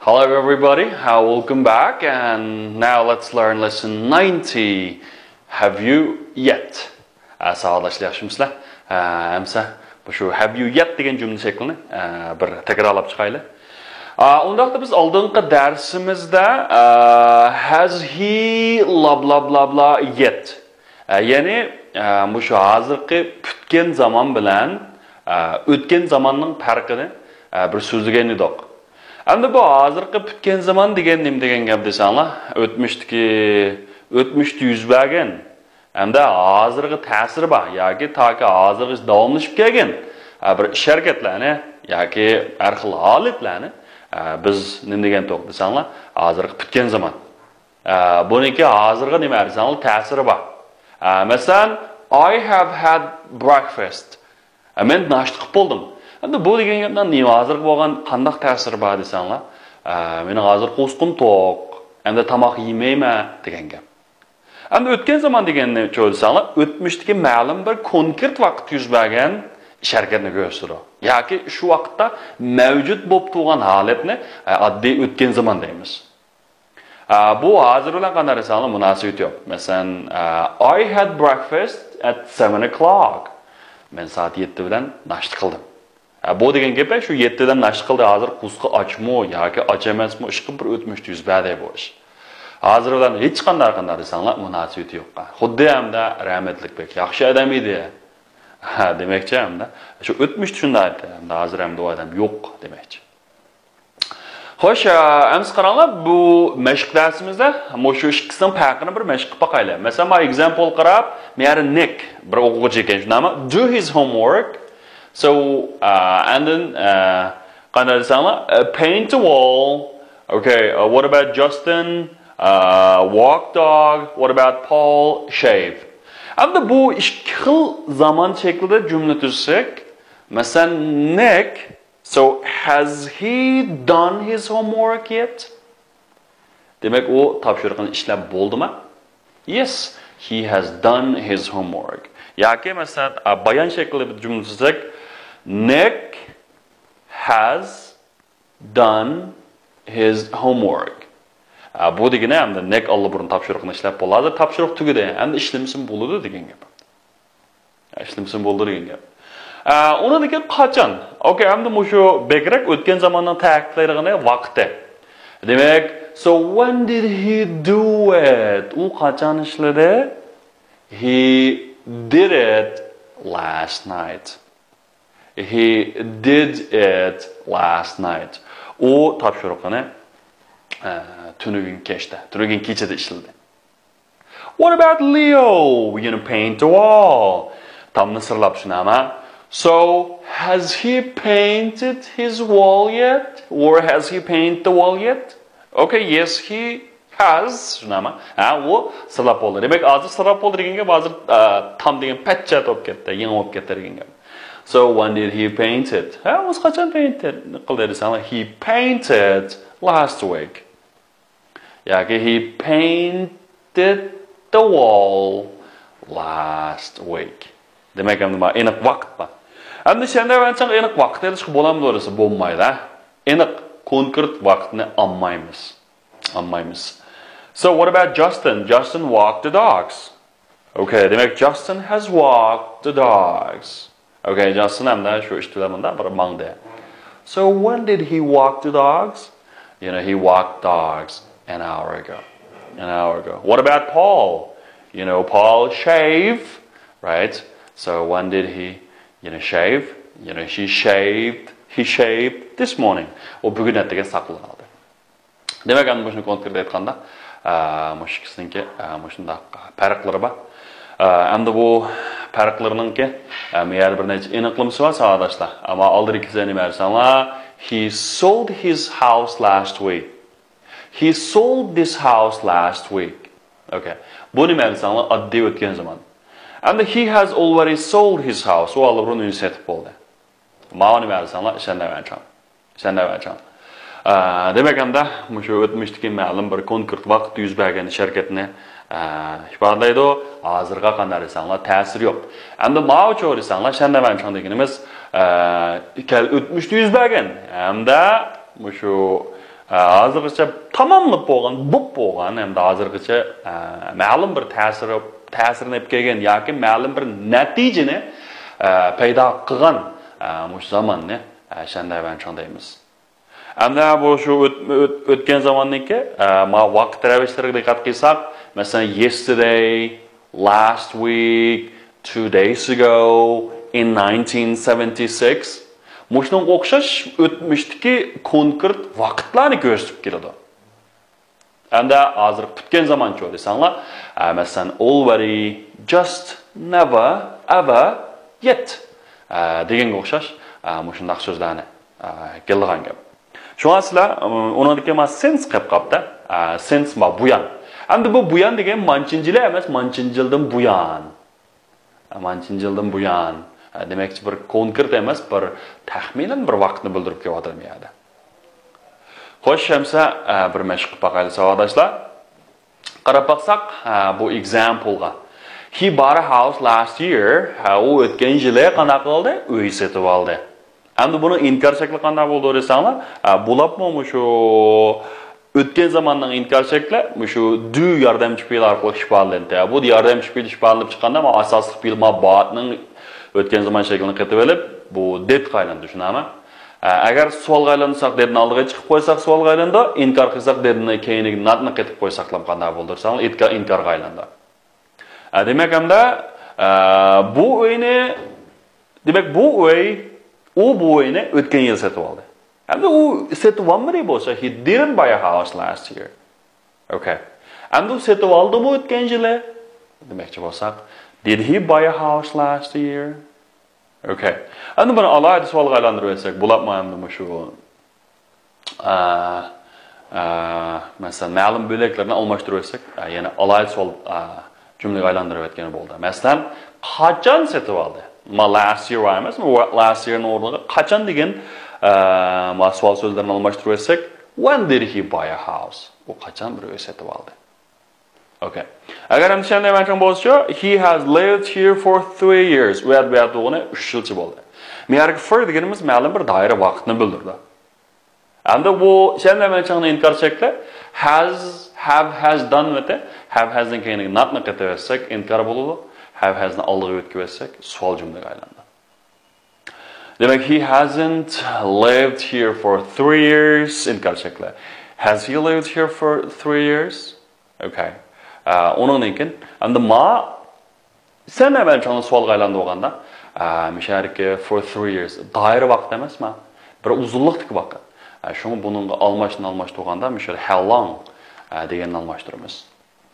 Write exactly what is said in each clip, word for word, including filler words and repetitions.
Hello everybody, uh, welcome back, and now let's learn lesson ninety. Have you yet? ئە، ساۋاقداشلار، ياخشىمۇسىلەر؟ ئە، ئەمسە مۇشۇ have you yet دېگەن جۈملە شەكلىنى، ئە، بىر تەكرارلاپ چىقايلى. ئە، ئۇنداقتا بىز ئالدىنقى دەرسىمىزدە، ئە، has he blah blah blah blah yet، ئە، يەنى، ئە، مۇشۇ ھازىرقى پۈتكەن زامان بىلەن، ئە، ئۆتكەن زاماننىڭ پەرقىنى، ئە، بىر سۆزلىگەن ئىدۇق. ئەمدى بۇ ھازىرقى پۈتكەن زامان دېگەن نېمە دېگەن گەپ دېسەڭلار، ئۆتمۈشتىكى، ئۆتمۈشتە يۈز بەرگەن ھەمدە ھازىرغا تەسىرى بار ياكى تاكى ھازىرغىچە داۋاملىشىپ كەلگەن، ئە، بىر ئىش ھەرىكەتلەرنى ياكى ھەر خىل ھالەتلەرنى، ئە، بىز نېمە دېگەن ئىدۇق دېسەڭلار، ھازىرقى پۈتكەن زامان. ئە، بۇنىڭكى ھازىرغا نېمە دېسەڭلار، تەسىرى بار. ئە، مەسىلەن، I have had breakfast. ئە، مەن ناشتا قىلىپ بولدۇم. ئەمدى بۇ دېگەن گەپنىڭ نېمە ھازىرغا بولغان قانداق تەسىرى بار دېسەڭلار، ئە، مېنىڭ ھازىر قورسىقىم توق، ئەمدى تاماق يېمەيمەن دېگەن گەپ. ئەمدى ئۆتكەن زامان دېگەننى چۆ دېسەڭلار، ئۆتمۈشتىكى مەلۇم بىر كونكرېت ۋاقىتتا يۈز بەرگەن ئىش ھەرىكەتنى كۆرسىتىدۇ. ياكى شۇ ۋاقىتتا مەۋجۇت بولۇپ تۇرغان ھالەتنى، ئە، ئاددىي ئۆتكەن زامان دەيمىز. ئە، بۇ ھازىر بىلەن قانداق دېسەڭلار مۇناسىۋىتى يوق. مەسىلەن، ئە، I had breakfast at seven o'clock. مەن سائەت يەتتە بىلەن ناشتا قىلدىم. ئە، بۇ دېگەن گەپ شۇ يەتتە بىلەن ناشتا قىلدى، ھازىر قورسىقى ئاچمۇ ياكى ئاچ ئەمەسمۇ، ئىشقىلىپ بىر ئۆتمۈشتە يۈز بەردى بۇ ئىش. ھازىر بىلەن ھېچقانداق، قانداق دېسەڭلار، مۇناسىۋىتى يوق. خۇددى ھەمدە رەھمەتلىك بەك ياخشى ئادەم ئىدى. ھە، دېمەكچى ھەمدە شۇ ئۆتمۈشتە شۇنداق ئىدى، ھەمدە ھازىر ھەمدە ئۇ ئادەم يوق دېمەكچى. خوش، ئە، ئەمسە قاراڭلار، بۇ مەشىق دەرسىمىزدە مۇشۇ ئىككىسىنىڭ پەرقىنى بىر مەشىق قىلىپ باقايلى. مەسىلەن، مانا ئېگزامپل قاراپ، مەيەردە نىك، بىر ئوقۇغۇچى ئىكەن، شۇنداقمۇ؟ Do his homework. So, uh, and then, uh, قانداق دېسەڭلار، uh, paint the wall. Okay, uh, what about Justin? Uh, walk dog. What about Paul? Shave. ئەمدى بۇ ئىككى خىل زامان شەكلىدە جۈملە تۈزسەك، مەسىلەن، نىك، So, has he done his homework yet? دېمەك، ئۇ تاپشۇرۇقىنى ئىشلەپ بولدىما؟ Yes, he has done his homework. ياكى مەسىلەن، ئا، بايان شەكلىدە بىر جۈملە تۈزسەك، Nick has done his homework. ئا، بۇ دېگىنى ئەمدى نىك ئاللىبۇرۇن تاپشۇرۇقىنى ئىشلەپ بولدى. ھازىر تاپشۇرۇق تۈگىدى. ئەمدى ئىشلىمىسىمۇ بولىدۇ دېگەن گەپ. ئىشلىمىسىمۇ بولىدۇ دېگەن گەپ. ئە، ئۇنىڭدىن كېيىن قاچان؟ ئوكەي، ئەمدى مۇشۇ بەكرەك ئۆتكەن زاماننىڭ تەكىتلەيدىغىنى ۋاقتى. دېمەك، so when did he do it? ئۇ قاچان ئىشلىدى؟ He did it last night. He did it last night. ئۇ تاپشۇرۇقىنى، ئە، تۈنۈگۈن كەچتە، تۈنۈگۈن كېچىدە ئىشلىدى. What about Leo? You know, paint the wall. تامنى سىرلاپ شۇنداقمۇ؟ So, has he painted his wall yet? Or has he painted the wall yet? Okay, yes, he has. شۇنداقمۇ؟ ھە، ئۇ سىرلاپ بولدى. دېمەك، ھازىر سىرلاپ بولدى دېگەن گەپ، ھازىر، ئە، تام دېگەن پەتچەت بولۇپ كەتتى، يېڭى بولۇپ كەتتى دېگەن گەپ. So, when did he paint it? ھە، ئۇ قاچان paint قىلدى دېسەڭلار، he painted last week. ياكى he painted the wall last week. دېمەك، ئەمدى مانا ئېنىق ۋاقىت بار. ئەمدى شەندە ۋەنچاڭ ئېنىق ۋاقىت ئېلىشقا بولامدۇ دېسە، بولمايدۇ، ھە؟ ئېنىق، كونكرېت ۋاقىتنى ئالمايمىز. ئالمايمىز. So, what about Justin? Justin walked the dogs. Okay, دېمەك، Justin has walked the dogs. Okay, Justin ئەمدى شۇ ئىت بىلەن مۇنداق بىر ماڭدى. So when did he walk the dogs? You know, he walked dogs an hour ago. An hour ago. What about Paul? You know, Paul shave, right? So when did he, you know, shave? You know, he shaved, he shaved this morning. ئۇ بۈگۈن ئەتىگەن ساقىلىنى ئالدى. دېمەك، ئەمدى مۇشۇنى كونكرېت ئېيتقاندا، ئە، مۇشۇ ئىككىسىنىڭكى، ئە، مۇشۇنداق پەرقلىرى بار. ئە، ئەمدى بۇ پەرقلىرىنىڭكى، ئە، مۇ يەردە بىر نەچچە ئېنىقلىمىسى بار، ساۋاقداشلار. ئەمما ئالدىدىكىسى نېمە دېسەڭلار، he sold his house last week. He sold this house last week. Okay. بۇ نېمە دېسەڭلار، ئاددىي ئۆتكەن زامان. ئەمدى he has already sold his house. ئۇ ئاللىبۇرۇن ئۆيىنى سېتىپ بولدى. ماۋۇ نېمە دېسەڭلار، شەندە ۋەنچاڭ. شەندە ۋەنچاڭ. ئە، دېمەك، ئەمدى مۇشۇ ئۆتمۈشتىكى مەلۇم بىر كونكرېت ۋاقىتتا يۈز بەرگەن ئىش ھەرىكەتنى، ئە، ئىپادىلەيدۇ. ھازىرغا قانداق دېسەڭلار، تەسىرى يوق. ئەمدى ماۋۇچۇ دېسەڭلار، شەندە ۋەنچاڭ دېگىنىمىز، ئە، كەل-، ئۆتمۈشتە يۈز بەرگەن ھەمدە مۇشۇ ھازىرغىچە تاماملاپ بولغان، بوپ بولغان ھەمدە ھازىرغىچە مەلۇم بىر تەسىر، تەسىرنى ئېلىپ كەلگەن ياكى مەلۇم بىر نەتىجىنى پەيدا قىلغان مۇشۇ زاماننى شەندەۋەنچاڭ دەيمىز. ئەمدى بۇ شۇ ئۆت-، ئۆت-، ئۆتكەن زاماننىڭكى ما ۋاقىت رەۋىشلىرىگە دىققەت قىلساق، مەسىلەن، yesterday, last week, two days ago, in nineteen seventy-six. مۇشۇنىڭغا ئوخشاش ئۆتمۈشتىكى كونكرېت ۋاقىتلارنى كۆرسىتىپ كېلىدۇ. ئەمدى ھازىر پۈتكەن زامانچۇ دېسەڭلار، ئە، مەسىلەن، already, just, never, ever, yet، ئە، دېگەنگە ئوخشاش، ئە، مۇشۇنداق سۆزلەرنى، ئە، كېلىدىغان گەپ. شۇڭا سىلەر، ئۇم، ئۇنىڭدىكى ما since قېلىپ قاپتۇ. ئە، since ما بۇيان. ئەمدى بۇ بۇيان دېگەن مانچىنچى يىلى ئەمەس، مانچىنچى يىلدىن بۇيان. ئە، مانچىنچى يىلدىن بۇيان. ئە، دېمەكچى، بىر كونكرېت ئەمەس، بىر تەخمىنەن بىر ۋاقىتنى بىلدۈرۈپ كېلىۋاتىدۇ بۇ يەردە. خوش، ئەمسە، ئە، بىر مەشىق قىلىپ باقايلى، ساۋاقداشلار. قاراپ باقساق، ئە، بۇ ئېگزامپلغا. He bought a house last year. ئە، ئۇ ئۆتكەن يىلى قانداق قىلدى؟ ئۆي سېتىۋالدى. ئەمدى بۇنىڭ ئىنكار شەكلى قانداق بولىدۇ دېسەڭلار، ئە، بولۇپمۇ مۇشۇ ئۆتكەن زاماننىڭ ئىنكار شەكلى مۇشۇ do ياردەمچى پېئىل ئارقىلىق ئىپادىلىنىدۇ. بۇ ياردەمچى پېئىل ئىپادىلىنىپ چىققاندا، مانا ئاساسلىق پېئىل ما boughtنىڭ ئۆتكەن زامان شەكلىنى قېتىۋېلىپ، بۇ didقا ئايلاندى، شۇنداقمۇ؟ ئە، ئەگەر سوئالغا ئايلاندۇرساق، didنى ئالدىغا چىقىپ قويساق سوئالغا ئايلىنىدۇ، ئىنكار قىلساق، didنى كەينىگە notنى قېتىپ قويساقلا قانداق بولىدۇ دېسەڭلار، ئىنكار، ئىنكارغا ئايلاندى. ئە، دېمەك، ئەمدى، ئە، بۇ ئۆينى، دېمەك، بۇ ئۆي، ئۇ بۇ ئۆينى ئۆتكەن يىل سېتىۋالدى. ئەمدى ئۇ سېتىۋالمىدى بولسا، he didn't buy a house last year. Okay. ئەمدى ئۇ سېتىۋالدىمۇ ئۆتكەن يىلى؟ دېمەكچى بولساق، did he buy a house last year? Okay. ئەمدى بۇنى ئالاھىدە سوئالغا ئايلاندۇرۇۋەتسەك، بولۇپمۇ ئەمدى مۇشۇ، ئە، ئە، مەسىلەن، مەلۇم بۆلەكلەرنى ئالماشتۇرۇۋەتسەك، ئە، يەنە ئالاھىدە سوئال، ئە، جۈملىگە ئايلاندۇرۇۋەتكىلى بولىدۇ. مەسىلەن، قاچان سېتىۋالدى؟ ما last year ئەمەس، ما last yearنىڭ ئورنىغا قاچان دېگەن، ئە، ما سوئال سۆزلىرىنى ئالماشتۇرۇۋەتسەك، when did he buy a house؟ ئۇ قاچان بىر ئۆي سېتىۋالدى؟ Okay. ئەگەر ئەمدى شەندەۋەنچاڭ بولسىچۇ، he has lived here for three years. ئۇ يەردە، بۇ يەردە تۇرغىنى ئۈچ يىلچە بولدى. ما يەردىكى for دېگىنىمىز مەلۇم بىر دائىرە ۋاقىتنى بىلدۈرىدۇ. ئەمدى بۇ شەندەۋەنچاڭنىڭ ئىنكار شەكلى has، have، has done ۋەتە، have، hasنىڭ كەينىگە notنى قېتىۋەتسەك ئىنكار بولىدۇ. Have، hasنى ئالدىغا ئۆتكۈزۈۋەتسەك سوئال جۈملىگە ئايلىنىدۇ. دېمەك، he hasn't lived here for three years. ئىنكار شەكلى. Has he lived here for three years? Okay. ئە، ئۇنىڭدىن كېيىن، ئەمدى ما، شەندەۋەنچاڭنى سوئالغا ئايلاندۇرغاندا، ئە، مۇشۇ يەردىكى for three years دائىرە ۋاقىت ئەمەسما؟ بىر ئۇزۇنلۇقتىكى ۋاقىت. ئە، شۇڭا بۇنىڭغا ئالماشنى ئالماشتۇرغاندا، مۇشۇ يەردە how long، ئە، دېگەننى ئالماشتۇرىمىز.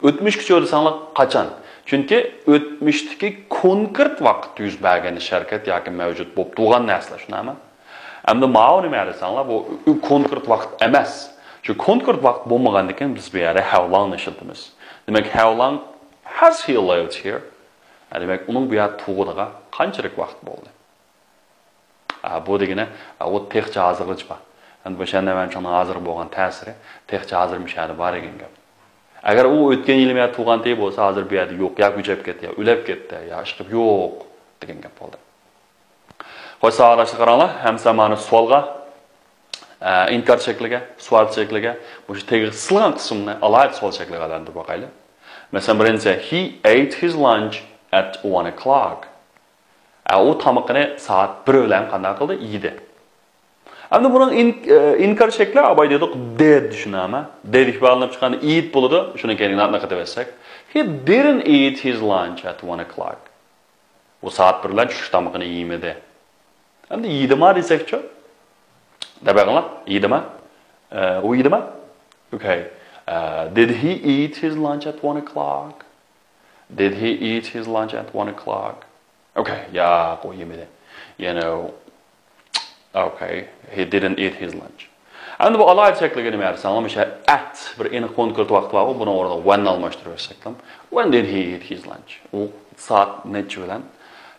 ئۆتمۈشكىچە دېسەڭلار قاچان؟ چۈنكى ئۆتمۈشتىكى كونكرېت ۋاقىت يۈز بەرگەن ئىش ھەرىكەت ياكى مەۋجۇت بولۇپ تۇرغان نەرسىلەر، شۇنداقمۇ؟ ئەمدى ماۋۇ نېمە دېسەڭلار، بۇ كونكرېت ۋاقىت ئەمەس. شۇ كونكرېت ۋاقىت بولمىغاندىكىن بىز بۇ يەردە how longنى ئىشلىتىمىز. دېمەك، how long has he lived here؟ ھە، دېمەك، ئۇنىڭ بۇ يەردە تۇرغىنىغا قانچىلىك ۋاقىت بولدى؟ ئا، بۇ دېگىنى، ئا، ئۇ تېخىچە ھازىرغىچە بار. ئەمدى بۇ شەندەۋەنچاڭنىڭ ھازىر بولغان تەسىرى، تېخىچە ھازىر مۇشۇ يەردە بار دېگەن گەپ. ئەگەر ئۇ ئۆتكەن يىلى مەن تۇرغان تېگى بولسا، ھازىر بۇ يەردە يوق، يا كۆچۈپ كەتتى، يا ئۆلۈپ كەتتى، يا ئىشقىلىپ يوق دېگەن گەپ بولدى. خوش، ساۋاقداشلار، قاراڭلار، ئەمسە مانا سوئالغا، ئە، ئىنكار شەكلىگە، سوئال شەكلىگە، مۇشۇ تېگىغا سىلىغان قىسىمنى ئالاھىدە سوئال شەكلىگە ئايلاندۇرۇپ باقايلى. مەسىلەن، بىرىنچىسى، he ate his lunch at one o'clock. ئە، ئۇ تامىقىنى سائەت بىر بىلەن قانداق قىلدى؟ يېدى. ئەمدى بۇنىڭ ئىن-، ئە، ئىنكار شەكلى، ئاباي دېدۇق، did، شۇنداقمۇ؟ Did ئىپادىلىنىپ چىققاندا eat بولىدۇ، شۇنىڭ كەينىگە notنى قېتىۋەتسەك. He didn't eat his lunch at one o'clock. ئۇ سائەت بىر بىلەن چۈشلۈك تامىقىنى يېمىدى. ئەمدى يېدىما دېسەكچۇ؟ دەپ بېقىڭلار، يېدىما؟ ئە، ئۇ يېدىما؟ Okay. ئە، did he eat his lunch at one o'clock? Did he eat his lunch at one o'clock? Okay، ياق، ئۇ يېمىدى. يەنە، okay، he didn't eat his lunch. ئەمدى بۇ ئالاھىدە شەكلىگە نېمە دېسەڭلار، مۇشۇ at بىر ئېنىق كونكرېت ۋاقىت بارغۇ، بۇنىڭ ئورنىغا when ئالماشتۇرۇۋەتسەكلام. When did he eat his lunch؟ ئۇ سائەت نەچچە بىلەن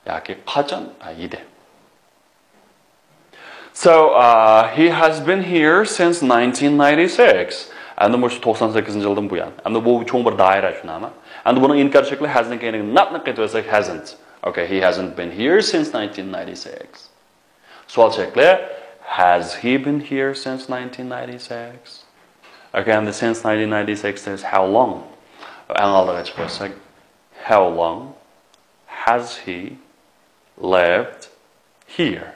ياكى قاچان، ھە، يېدى. So, uh, he has been here since nineteen ninety-six. ئەمدى مۇشۇ توقسان سەككىزىنچى يىلدىن بۇيان. ئەمدى بۇ چوڭ بىر دائىرە، شۇنداقمۇ؟ ئەمدى بۇنىڭ ئىنكار شەكلى hasنىڭ كەينىگە notنى قېتىۋەتسەك، hasn't. Okay, he hasn't been here since nineteen ninety-six. سوئال شەكلى، Has he been here since nineteen ninety-six? Okay, and since nineteen ninety-six is how long? ئەڭ ئالدىغا چىقىپ كەتسەك، how long has he lived here?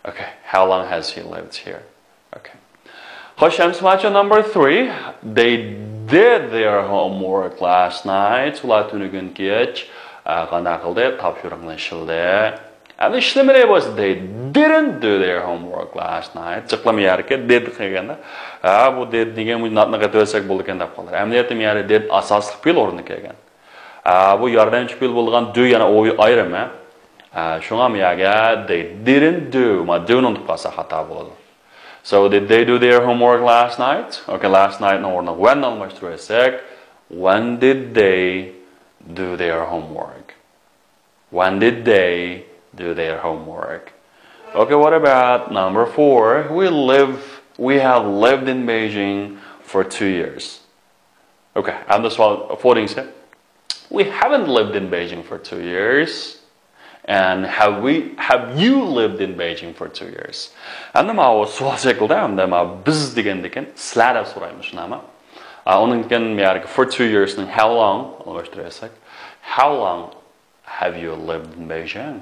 Okay, how long has he lived here? Okay. خوش، ئەمسە ماچۇ number three. They did their homework last night. ئۇلار تۈنۈگۈن كەچ، ئە، قانداق قىلدى؟ تاپشۇرۇقنى ئىشلىدى. ئەمدى ئىشلىمىدى بولسا، they didn't do their homework last night. جىقلىما يەرگە did قىلغاندا، ھە، بۇ did دېگەن بۇ ناتنى قېتىۋەتسەك بولىدىكەن دەپ قالار. ئەمەلىيەتتە يەرى did ئاساسلىق پېئىل ئورنىدا كەلگەن. ھە، بۇ ياردەمچى پېئىل بولغان do يەنە ئايرىم، ھە. ھە، شۇڭا بۇ يەرگە they didn't do، ما do نى ئۇنتۇپ قالسا خاتا بولىدۇ. So did they do their homework last night? Okay, last night نىڭ ئورنىغا when نى ئالماشتۇرۇۋەتسەك، when did they do their homework? When did they do their homework? Okay, what about number four? We live, we have lived in Beijing for two years. Okay, ئەمدى سوئال، four دېگەن. We haven't lived in Beijing for two years. And have we, have you lived in Beijing for two years? ئەمدى ماۋۇ سوئال شەكلىدە، ئەمدى ماۋۇ بىز دېگەندىكىن سىلەر دەپ سورايمىز، شۇنداقمۇ؟ ئا، ئۇنىڭدىن كېيىن بۇ يەرگە for two years نىڭ how long ئالماشتۇرۇۋەتسەك. How long have you lived in Beijing?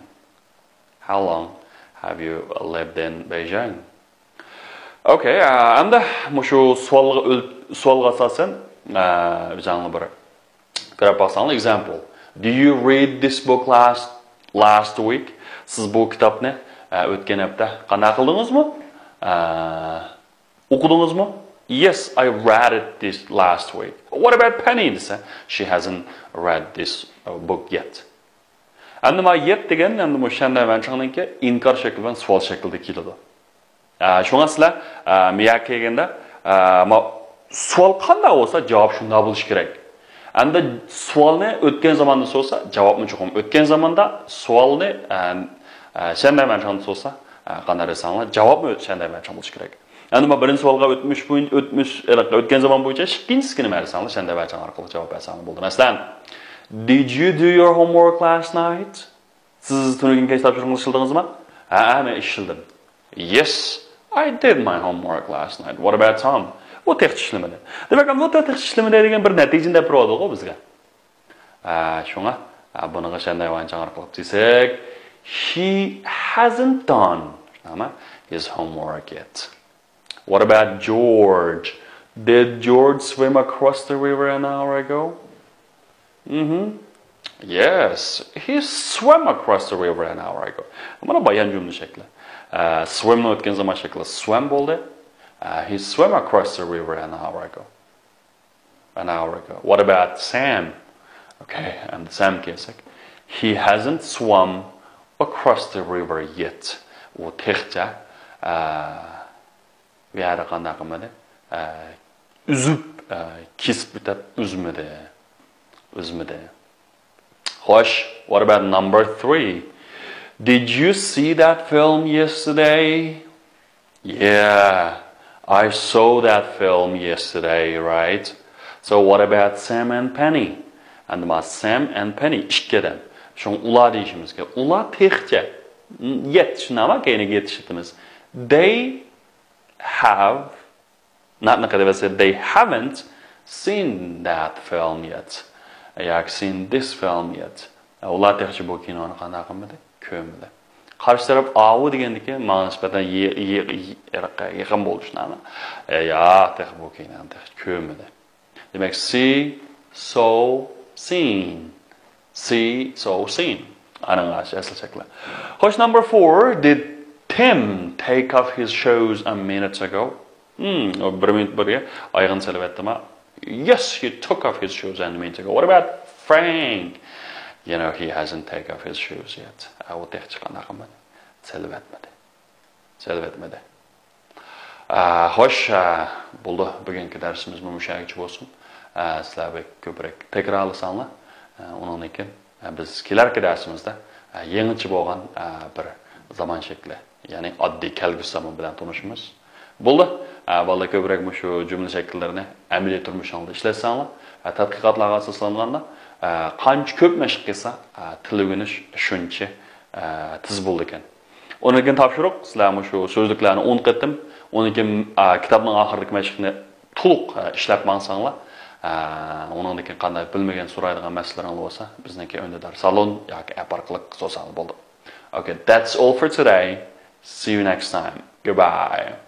How long have you lived in Beijing? Okay, ئا، ئەمدى مۇشۇ سوئالغا ئۆل-، سوئالغا ئاساسەن، ئا، ئۆزۈڭلار بىر قاراپ باقساڭلار، example. Do you read this book last, last week? سىز بۇ كىتابنى، ئا، ئۆتكەن ھەپتە قانداق قىلدىڭىزمۇ؟ ئا، ئوقۇدىڭىزمۇ؟ Yes, I read it this last week. What about Penny دېسە، she hasn't read this, uh, book yet. ئەمدى ما yet دېگەن، ئەمدى مۇ شەندەي ۋەنچاڭنىڭكى ئىنكار شەكلى بىلەن سوئال شەكلىدە كېلىدۇ. ئە، شۇڭا سىلەر، ئە، مىيا كەلگەندە، ئە، ما سوئال قانداق بولسا، جاۋاب شۇنداق بولۇشى كېرەك. ئەمدى سوئالنى ئۆتكەن زاماندا سورىسا، جاۋابمۇ چوقۇم ئۆتكەن زاماندا، سوئالنى، ئە، ئە، شەندەي ۋەنچاڭدا سورىسا، ئە، قانداق دېسەڭلار، جاۋابمۇ شەندەي ۋەنچاڭ بولۇشى كېرەك. ئەمدى ما بىرىنچى سوئالغا ئۆتمۈش بويىن-، ئۆتمۈش، ئۆتكەن زامان بويىچە، ئىككىنچىسىنى نېمە دېسەڭلار، شەندەي ۋەنچاڭ ئارقىلىق جاۋاب بەرسەڭلار بولىدۇ. مەسىلەن، Did you do your homework last night? سىز تۈنۈگۈن كەچ تاپشۇرۇقىڭىزنى ئىشلىدىڭىزمۇ؟ ھە، ھە، مەن ئىشلىدىم. Yes, I did my homework last night. What about Tom? ئۇ تېخىچە ئىشلىمىدى. دېمەك، ئۇ تېخىچە ئىشلىمىدى دېگەن بىر نەتىجىنى دەپ بېرىۋاتىدىغۇ بىزگە. ئە، شۇڭا، ئە، بۇنىڭغا شەندەي ۋەنچاڭ ئارقىلىق دېسەك، he hasn't done، نېمە؟ His homework yet. What about George? Did George swim across the river an hour ago? Mm-hmm. Yes, he swam across the river an hour ago. مانا بايان جۈملە شەكلى. ئە، swim نىڭ ئۆتكەن زامان شەكلى swam بولدى. ئە، he swam across the river an hour ago. An hour ago. What about Sam? Okay, ئەمدى سەمگە كەلسەك. He hasn't swum across the river yet. ئۇ تېخىچە، ئە، بۇ يەردە قانداق قىلمىدى؟ ئە، ئۈزۈپ، ئە، كېسىپ ئۆتۈپ ئۈزمىدى. ئۈزمىدى. خوش، what about number three? Did you see that film yesterday? Yeah, I saw that film yesterday, right? So what about Sam and Penny? ئەمدى ما Sam and Penny ئىككى ئادەم. شۇڭا ئۇلار دېيىشىمىز كېرەك. ئۇلار تېخىچە yet، شۇنداقمۇ؟ كەينىگە yet ئىشلىتىمىز. They have، ناتنى قىلىۋەتسە، they haven't seen that film yet. ياكى seen this film yet. ئۇلار تېخىچە بۇ كىنونى قانداق قىلمىدى؟ كۆرمىدى. قارشى تەرەپ ئاۋۇ دېگەندىكىن ماڭا نىسبەتەن يې-، يې-، يېقىن بولۇشنامە. ئە، ياق، تېخى بۇ كىنونى تېخىچە كۆرمىدى. دېمەك، see، saw، seen. See، saw، seen. ئانا ئەسلى شەكلى. خوش، number four. Did Tim take off his shoes a minute ago? Hmm، ئۇ بىر مىنۇت بۇرۇن ئايىغىنى سېلىۋەتتىما؟ Yes, he took off his shoes a minute ago. What about Frank? You know, he hasn't take off his shoes yet. ئە، ئۇ تېخىچە قانداق قىلمىدى؟ سېلىۋەتمىدى. سېلىۋەتمىدى. ئە، خوش، ئە، بولدى. بۈگۈنكى دەرسىمىزمۇ مۇشۇ يەرگىچە بولسۇن. ئە، سىلەر بەك كۆپرەك تەكرارلىساڭلار، ئە، ئۇنىڭدىن كېيىن، ئە، بىز كېلەركى دەرسىمىزدە، ئە، يېڭىچە بولغان، ئە، بىر زامان شەكلى، يەنى ئاددىي كەلگۈسى زامان بىلەن تونۇشىمىز. بولدى. ئە، بالىلار كۆپرەك مۇشۇ جۈملە شەكىللىرىنى ئەمەلىي تۇرمۇشىڭلاردا ئىشلەتسەڭلار، ئە، تەتقىقاتلارغا ئاساسلانغاندا، ئە، قانچە كۆپ مەشىق قىلسا، ئە، تىل ئۆگىنىش شۇنچە، ئە، تېز بولىدىكەن. ئۇنىڭدىن كېيىن تاپشۇرۇق، سىلەر مۇشۇ سۆزلۈكلەرنى ئون قېتىم، ئۇنىڭدىن كېيىن، ئا، كىتابنىڭ ئاخىرىدىكى مەشىقنى تولۇق، ئا، ئىشلەپ ماڭساڭلار، ئا، ئۇنىڭدىن كېيىن قانداق بىلمىگەن، سورايدىغان مەسىلىلىرىڭلار بولسا، بىزنىڭكى ئۈندىدار سالون ياكى ئەپ ئارقىلىق سورىساڭلار بولىدۇ. Okay, that's all for today. See you next time. Goodbye.